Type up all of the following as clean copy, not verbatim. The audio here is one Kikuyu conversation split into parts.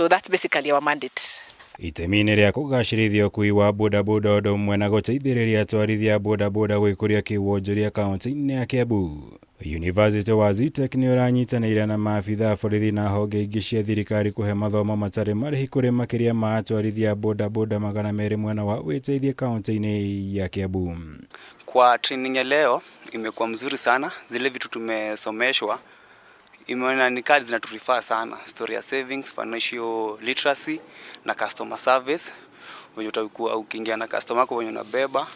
So that's basically our mandate. Itemi-inĩ rĩa kũgacĩrithia ũkui wa bodaboda ũndũ ũmwe na gũteithĩrĩria atwarithia a bodaboda gwĩkũria kĩwonjoria kaunti-inĩ ya Kiambu, Yunivasĩtĩ wa Zetech nĩ ũranyitanĩire na maabitha a borithi na honge ingĩ cia thirikari kũhe mathomo matarĩ marĩhi kũrĩ makĩria ma atwarithia a bodaboda 200 mwena wa wĩteithie kaunti-inĩ ya Kiambu. Kwa training ya leo imekuwa mzuri sana, zile vitu tumesomeshwa imeona ni kazi zinaturifaa sana, story ya savings, financial literacy na customer service, wenye utakuwa ukiingia na customer wako wenye unabeba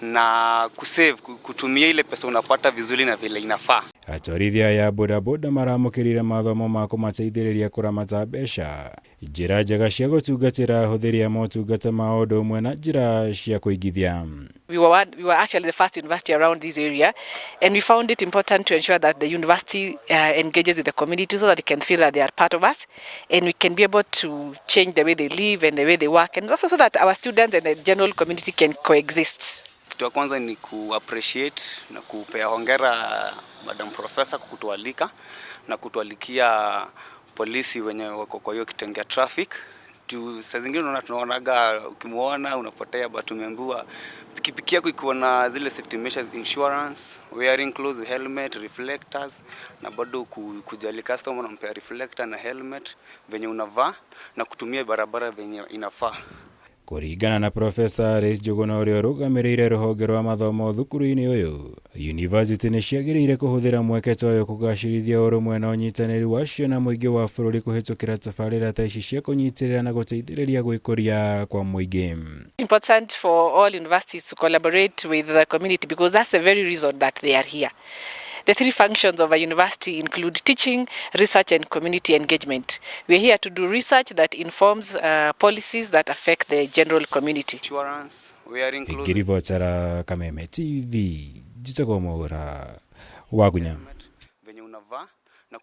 na kusave, kutumia ile pesa unapata vizuri na vile inafaa. Atwarithia aya a bodaboda maramũkĩrire mathomo ma kũmateithĩrĩria kũramata mbeca, njĩra njega cia gũtungatĩra ahũthĩri a motungata ma o ũndũ ũmwe na njĩra cia kũigithia. We were actually the first university around this area, and we found it important to ensure that the university engages with the community so that they can feel that they are part of us, and we can be able to change the way they live and the way they work, and also so that our students and the general community can coexist. Kitu ya kwanza ni ku appreciate na kupea hongera Madam Professor kwa kutualika na kutualikia polisi wenye wako kwa hiyo kitengo ya traffic. Tu saa zingine unaona, tunaonaga ukimuona unapotea, but tumeambiwa pikipiki yako ikiwa na zile safety measures, insurance, wearing clothes, helmet, reflectors na bado kujali customer, unampea reflector na helmet venye unavaa na kutumia barabara venye inafaa. Kũringana na Profesa Alice Njuguna, ũrĩa ũrũgamĩrĩire rũhonge rwa mathomo thukuru-inĩ ũyũ, yunivasĩtĩ nĩ ciagĩrĩire kũhũthĩra mweke ta ũyũ kũgacĩrithia ũrũmwe na ũnyitanĩri wacio na mũingĩ wa bũrũri kũhĩtũkĩra tabarĩra ta ici cia kũnyitĩrĩra na gũteithĩrĩria gwĩkũria kwa mũingĩ. Important for all universities to collaborate with the community because that's the very reason that they are here. The three functions of a university include teaching, research, and community engagement. We are here to do research that informs policies that affect the general community. Insurance, wearing clothes, Ngĩribotera Kameme TV, njĩtagwo Mwaũra Wagunya. Venye unavaa.